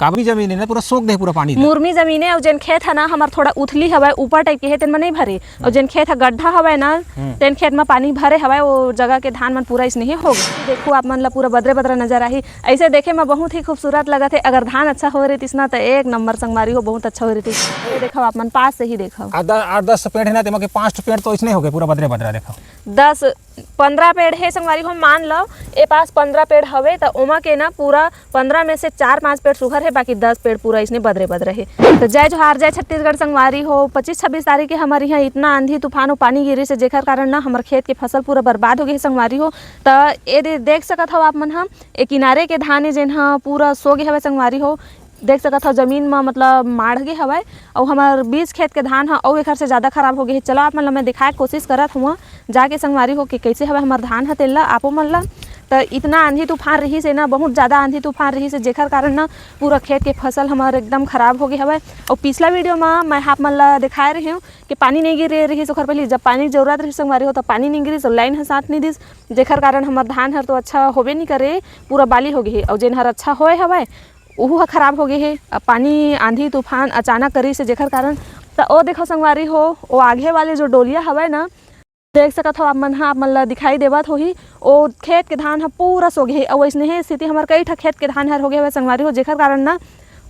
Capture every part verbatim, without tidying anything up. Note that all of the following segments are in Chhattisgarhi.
काबरी जमीन है ना, पूरा सोख दे पूरा पानी ला। मुरमी जमीन है, अउ जेन खेत है ना हमर थोड़ा उथली हवय, ऊपर टाइप के है, तेन में नहीं भरे, अउ जेन खेत है गड्ढा हवय ना, हम्म। तेन खेत में पानी भरे हवय, वो जगह के धान मन पूरा इसने ही हो गए। देखो आप मन ला पूरा बदरे बदरा नजर आही, ऐसे देखे में बहुत ही खूबसूरत लगत है। अगर धान अच्छा हो रहितिस ना, तो एक नंबर संगवारी हो, बहुत अच्छा हो रहितिस। ये देखो आप मन पास से ही देखो। आठ दस, आठ दस पेड़ है ना, तेमा के पाँच ठो पेड़ तो इसने हो गए, पूरा बदरे बदरा देखो। दस पंद्रह पेड़ हे संगवारी हो, मान लो ए पास पंद्रह पेड़ हवे, त ओमा के ना पूरा पंद्रह में से चार पांच पेड़ सुघर हे, बाकी दस पेड़ पूरा इसने बदरे बदरे हे। तो जय जोहार, जय छत्तीसगढ़ संगवारी हो। पच्चीस छब्बीस तारीख के हमर यहाँ इतना आंधी तूफान और पानी गिरे से जेकर कारण ना हमर खेत के फसल पूरा बर्बाद हो गए हे संगवारी हो। त ए दे-, देख सकत हव आप मन ह, ए किनारे के धान ए जेन ह पूरा सो गे हवे संगवारी हो। देख सकत हव, जमीन म मतलब माढ़ गे हवय, अउ हमर बीस खेत के धान ह अउ एखर से जादा खराब हो गे हे। चलो, आप मन ल मैं दिखाए के कोशिश करत हवं, जाके संगवारी हो के कइसे हवय हमर धान ह, तेन ल आपो मन ल। त इतना आंधी तूफान रिहिस हे ना, बहुत जादा आंधी तूफान रिहिस हे, जेखर कारण ना पूरा खेत के फसल हमर एकदम खराब हो गे हवय। अउ पिछला वीडियो म मैं आप मन ल दिखाए रहे हूँ कि पानी नइ गिरे रिहिस, ओखर पहिली जब पानी के जरूरत रिहिस संगवारी हो, त पानी नइ गिरिस, अउ लाइन ह साथ नइ दिस, जेखर कारण हमर धान हर तो अच्छा होबे नइ करे, पूरा बाली हो गे हे। अउ जेन हर अच्छा होए हवय, उहू ह खराब हो गे हे। अब पानी, आंधी, तूफान अचानक करिस हे, जेखर कारण त ओ देखो संगवारी हो, ओ आगे वाले जो डोलिया हवय ना, देख सकत हो आप मन ह, आप मन ल दिखाई देवत होही, ओ खेत के धान ह पूरा सो गे हे। अउ अइसने हे स्थिति हमर कई ठा खेत के धान हर हो गे हवय संगवारी हो, जेखर कारण ना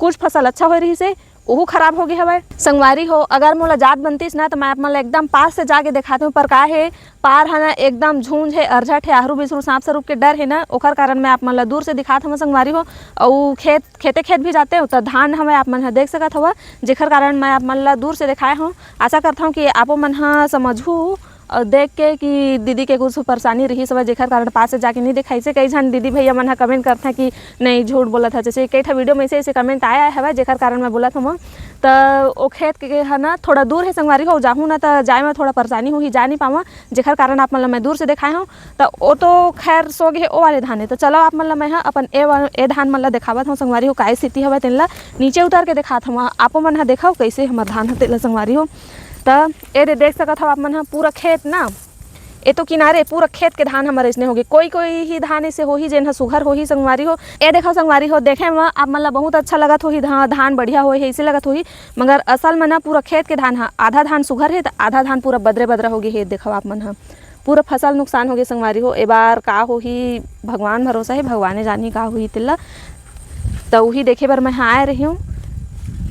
कुछ फसल अच्छा होए रहिस हे, उहू खराब हो गे हवय। संगवारी हो, अगर मोला जात बनतीस ना, त मैं आप मन ल एकदम पास से जाके देखात हूँ, पर का हे, पार ह ना एकदम झुंझ हे, अरझट हे, आहरू बिसरू सांप सरूप के डर हे ना, ओखर कारण मैं आप मन ल दूर से दिखात हवं संगवारी हो। अउ खेत, खेते खेत भी जाते हो, त धान हवय, आप मन ह देख सकत हव, जेखर कारण मैं आप मन ल दूर से दिखाए हूँ। आशा करत हूँ कि आपो मन ह समझहू अउ देख के कि दीदी के कुछ परेशानी रहिस हवय, जेखर कारण पास से जाके नहीं दिखाइसे। कई झन दीदी भैया मन ह comment करथे कि नहीं, झूठ बोलत ह, जैसे कई ठा वीडियो में ऐसे, ऐसे comment आया हवय, जेखर कारण मैं बोलत हवं। त ओ खेत के ह ना थोड़ा दूर हे संगवारी हो, जाहूँ ना त जाए में थोड़ा परेशानी होही, जा नहीं पावं, जेखर कारण आप मन ल मैं दूर से दिखाए हूँ। त ओ तो खैर सो गे हे, ओ वाले धान हे। त चलो आप मन ल मैं ह अपन ए वा-, ए धान मन ल देखावत हूँ संगवारी हो, काय स्थिति हवय तेन ल नीचे उतर के देखात हवं। आपो मन ह देखव कइसे हमर धान ह तेला संगवारी हो। त ए दे देख सकत हव आप मन ह पूरा खेत ना, ए तो किनारे पूरा खेत के धान हमर अइसने होगे। कोई कोई ही धान ऐसे होही जेन ह सुघर होही संगवारी हो। ए देखव संगवारी हो, देखे म आप मन ल बहुत अच्छा लगत होही, धा-, धान बढ़िया होए हे ऐसे लगत होही, मगर असल म ना पूरा खेत के धान ह, आधा धान सुघर हे त आधा धान पूरा बदरे बदरा होगे हे। देखव आप मन ह, पूरा फसल नुकसान होगे संगवारी हो। ए बार का होही, भगवान भरोसा हे, भगवाने जानही का होही तेला। त उही देखे बर मैं ह आए रही हूँ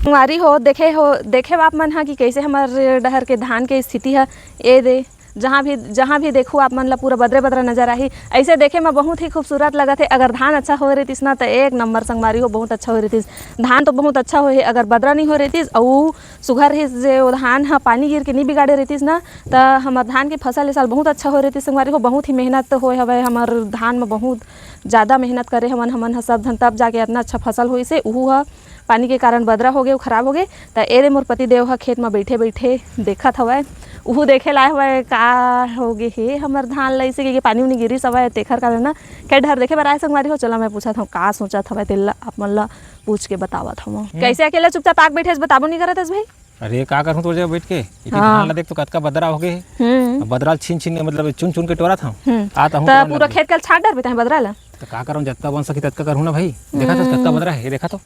संगवारी हो। देखे हो, देखे आप मन ह कि कइसे हमर डहर के धान के स्थिति ह। ए दे, जहाँ भी, जहाँ भी देखू आप मन ल पूरा बदरे बदरा नजर आही। ऐसे देखे में बहुत ही खूबसूरत लगत हे। अगर धान अच्छा होए रहितिस ना, त एक नंबर संगवारी हो, बहुत अच्छा होए रहितिस। धान तो बहुत अच्छा होए हे, अगर बदरा नहीं होए रहितिस, अउ सुघर रहिस जे ओ धान ह पानी गिर के नहीं बिगाड़े रहितिस ना, त हमर धान के फसल ए साल बहुत अच्छा होए रहितिस संगवारी हो। बहुत ही मेहनत होए हवय हमर धान म, बहुत जादा मेहनत करे हवन हमन ह सब झन, तब जाके अतना अच्छा फसल होइस हे। उहू ह पानी के कारण बदरा होगे, अउ खराब होगे। त ए दे मोर पति देव ह खेत म बइठे बइठे देखत हवय, उहू देखे ल आए हवय का होगे हे हमर धान ल, अइसे कहिके पानी उनी गिरिस हवय, तेखर कारण ना खेत डहर देखे बर आए संगवारी हो। चला मैं पूछत हव का सोचत हवय, तेला आप मन ल पूछ के बतावत हव। हम्म। कइसे अकेला चुपचाप आके बइठे हस, बताबो नहीं करत हस भाई? अरे का करहूँ तोर जगह बइठ के? इति हाँ। धान ल देख तो कतका बदरा होगे हे। हम्म। अब बदरा ल छीन छीन के, मतलब चुन चुन के टोरत हव। हम्म। आ त हूँ त टोरन पूरा लग गे। खेत के ल छांट डरबे तैं बदरा ल? त का करहूँ, जतका बन सकही ततका करहूँ ना भाई। देखा तो कतका हम्म। बदरा हे, देखा तो।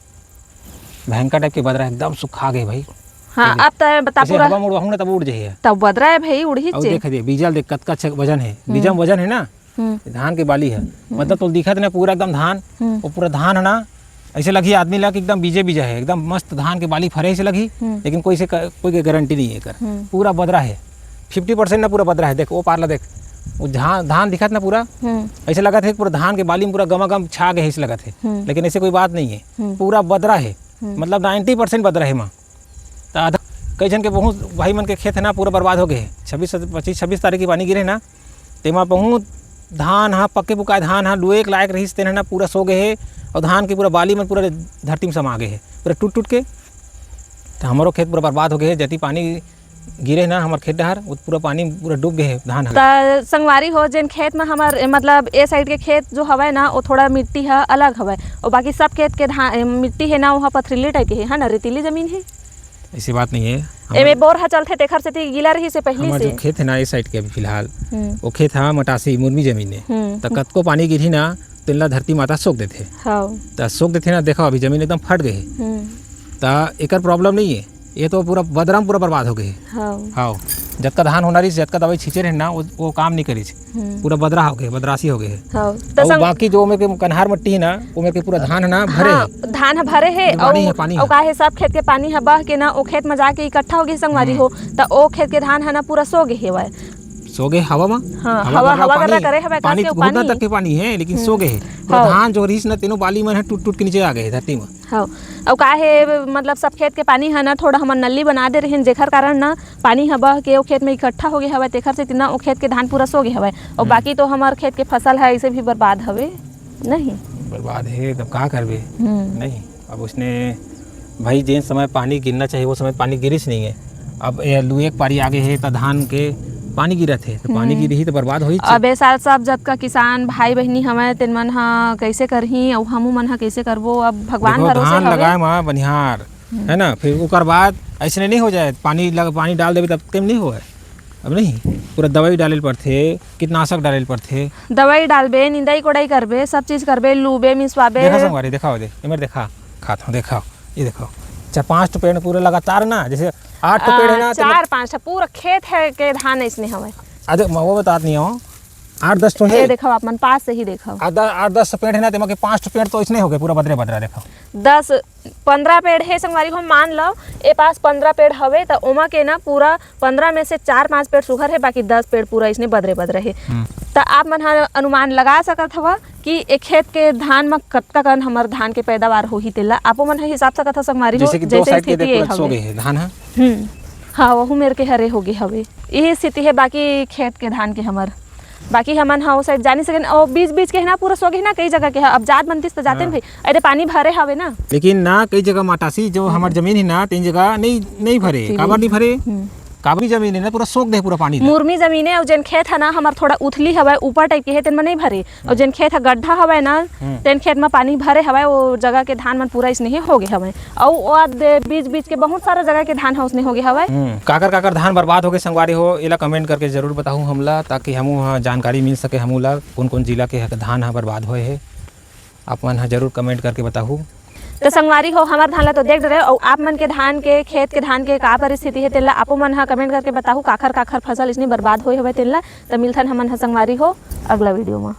भयंकर टाइप के बदरा हे, एकदम सुखा गे भाई। हाँ, ये दे। अब त बता जैसे पूरा हवा में उड़वाहूँ ना, तब उड़ जाही। तब बदरा हे भाई, उड़ही अउ चे। देख दे, बीजा ल देख, कतका अच्छा वजन हे। हम्म। बीजा में वजन हे ना, हम्म। धान के बाली हे। हम्म। मतलब, तो दिखत ना पूरा एकदम धान, हम्म। वो पूरा धान हे ना, ऐसे लगही आदमी ला कि एकदम बीजे बीजा हे, एकदम मस्त धान के बाली फरे ऐसे लगही, हम्म। लेकिन कोई से क-, कोई के गारंटी नहीं हे एकर। हम्म। पूरा बदरा हे, फिफ्टी परसेंट ना पूरा बदरा हे। देख, वो पार ला देख, वो धान, धान दिखत ना पूरा, हम्म। ऐसे लगत हे पूरा धान के बाली में पूरा गमागम छा गए हे, ऐसे लगत हे। हम्म। लेकिन ऐसे कोई बात नहीं हे, हम्म। पूरा बदरा हे, हम्म। मतलब, नाइंटी परसेंट बदरा हे एमा। त आधा, कई झन के, बहुत भाई मन के खेत हे ना, पूरा बर्बाद हो गए हे। छब्बीस, पच्चीस, छब्बीस तारीख के पानी गिरे ना, तेमा बहुत धान हा, पके पुकाए धान हा, लुए के लायक रहिस, तेन हा ना पूरा सो गए हे, अउ धान के पूरा बाली मन पूरा धरती में समा गए हे, पूरा टूट टूट के। त हमरो खेत पूरा बर्बाद हो गए हे, जति पानी गिरे ना हमर खेत डहर, वो पूरा पानी पूरा डूब गए हे धान हा। त संगवारी हो, जेन खेत में हमर, मतलब, ए side के खेत जो हवय ना, वो थोड़ा मिट्टी हा अलग हवय, और बाकी सब खेत के धान, मिट्टी हे ना, वो हा पथरीली type के हे, है ना, रेतीली जमीन हे। ऐसी बात नहीं है। एमे बोर ह चलथे, तेखर सेती गीला रहिस हे पहिली से। जो खेत हे ना, ए side के अभी फिलहाल, हम्म। वो खेत ह मटासी मुरमी जमीन हे। हम्म। त कतको पानी गिरही ना, तेन ला धरती माता सोख देथे। हाँ। त सोख देथे ना, देखो अभी जमीन एकदम फट गए हे। हम्म। त एकर problem नहीं है, ये तो पूरा बदरा म पूरा बर्बाद हो गए हे। हाँ। हाँ, जतका धान होना रहिस, जतका दवाई छींचे रहे ना, वो, वो काम नहीं करिस। हम्म। पूरा बदरा हो गए, बदरासी हो गए हे। हाँ। त अउ संग- बाकी जो ओमे के कन्हार मट्टी है ना, ओमे के पूरा धान है ना, भरे हाँ, हे। धान ह भरे हे, पानी अउ, हे, पानी अउ हे। का हे, सब खेत के पानी ह बह के ना, ओ खेत म जाके इकट्ठा हो गए संगवारी हम्म। हो, त ओ खेत के धान ह ना पूरा सो गए हेवय। सो गए हवा म? हाँ, हवा हवा, बदरा हवा पानी, बदरा करे हवय, पानी कस के घुटना पानी। तक के पानी है, लेकिन हम्म। सो गए हे। पूरा हाँ। धान जो रहिस ना, तेनो बाली मन ह टूट-टूट के नीचे आ गए हे धरती म। हाँ। अउ का हे, मतलब, सब खेत के पानी ह ना, थोड़ा हमन नली बना दे रहेन, जेखर कारण ना पानी ह बह के ओ खेत में इकट्ठा हो गए हवय, तेखर सेती ना ओ खेत के धान पूरा सो गए हवय। अउ हम्म। बाकी तो हमर खेत के फसल ह ऐसे भी बर्बाद हवे, नहीं? बर्बाद हे, तब का करबे? हम्म। नहीं, अब उसने भाई, जेन समय पानी गिरना चाहिए, वो समय पानी गिरिस नहीं है। अब ये लुए के पारी आगे हे, त धान के पानी गिरत हे, त पानी हम्म। गिरही त बर्बाद होही। अब ए साल सब जतका किसान भाई बहिनी हवय, तेन मन ह कइसे करही, अउ हमू मन ह कइसे करबो? अब भगवान देखो, भरोसे धान हवे। लगाए म बनिहार, हम्म। है ना, फिर ओकर बाद ऐसने नहीं हो जाए, पानी लग, पानी डाल देबे तब तेम नहीं होए। अब नहीं, पूरा दवाई डाले ल पड़थे, कीटनाशक डाले ल पड़थे। दवाई डालबे, निंदाई कोड़ाई करबे, सब चीज करबे, लूबे, मिसवाबे। देखा संगवारी, देखा हो दे, एमेर देखा, खात हो, देखा, ये देखा, चार पांच ठो पेड़ पूरा लगातार ना, जैसे आठ ठो पेड़ है आ, ना, तो चार पांच ठो पूरा खेत है के धान ऐसने हवय। अरे, मैं वो बतात नहीं हूँ, आठ दस ठो है। ये देखो, आप मन पास से ही देखो। आधा, आठ दस ठो पेड़ है ना, तेमा के पांच ठो पेड़ तो इसने हो गए, पूरा बदरे बदरा, देखो। दस, पंद्रह पेड़ हे संगवारी हो, मान लो, ए पास पंद्रह पेड़ हवे, त ओमा के ना पूरा पंद्रह में से चार पांच पेड़ सुघर हे, बाकी दस पेड़ पूरा इसने बदरे बदरे हे। हम्म। त आप मन ह अनुमान लगा सकत हवा कि ए खेत के धान म कतका कन हमर धान के पैदावार होही, तेला आपो मन ह हिसाब सकत हव संगवारी हो, जैसे कि दो जैसे side के स्थिति देख, ए पूरा सो हवे। गए हे धान ह। हम्म। हाँ, वहू मेर के हरे हो गए हवे। यही स्थिति हे बाकी खेत के धान के हमर। बाकी हमन ह ओ side जा नहीं सकेन। अउ बीच-बीच के हे ना, पूरा सोगे हे ना, कई जगह के ह। अब जात बनतिस त जाते न हाँ। भाई। अरे, पानी भरे हवे ना। लेकिन ना, कई जगह मातासी, जो हम्म। हमर जमीन हे ना, तेन जगह नहीं, नहीं भरे। तेरी। काबर नहीं भरे? हम्म। काबर नहीं जमीन हे ना, पूरा सोख दे पूरा पानी ला। मुरमी जमीन हे, अउ जेन खेत हे ना, हमर थोड़ा उथली हवय, ऊपर type के हे, तेन म नहीं भरे। अउ हम्म। जेन खेत ह गड्ढा हवय ना, हम्म। तेन खेत म पानी भरे हवय, ओ जगह के धान मन पूरा इसने ही हो गए हवय। अउ ओ दे-, बीच-बीच के बहुत सारा जगह के धान ह उसने हो गए हवय। हम्म। काकर काकर धान बर्बाद हो गए संगवारी हो, एला comment करके जरूर बताहू हमला, ताकि हमू ह जानकारी मिल सके हमू ला, कोन कोन जिला के ह-, धान ह बर्बाद होए हे। आप मन ह जरूर comment करके बताहू। त संगवारी हो, हमर धान ला तो देख डरे, अउ आप मन के धान के, खेत के धान के का परिस्थिति हे, तेला आपो मन ह comment करके बताहू, काखर काखर फसल इसने बर्बाद होए हवय तेला। त मिलथन हमन ह संगवारी हो अगला video म।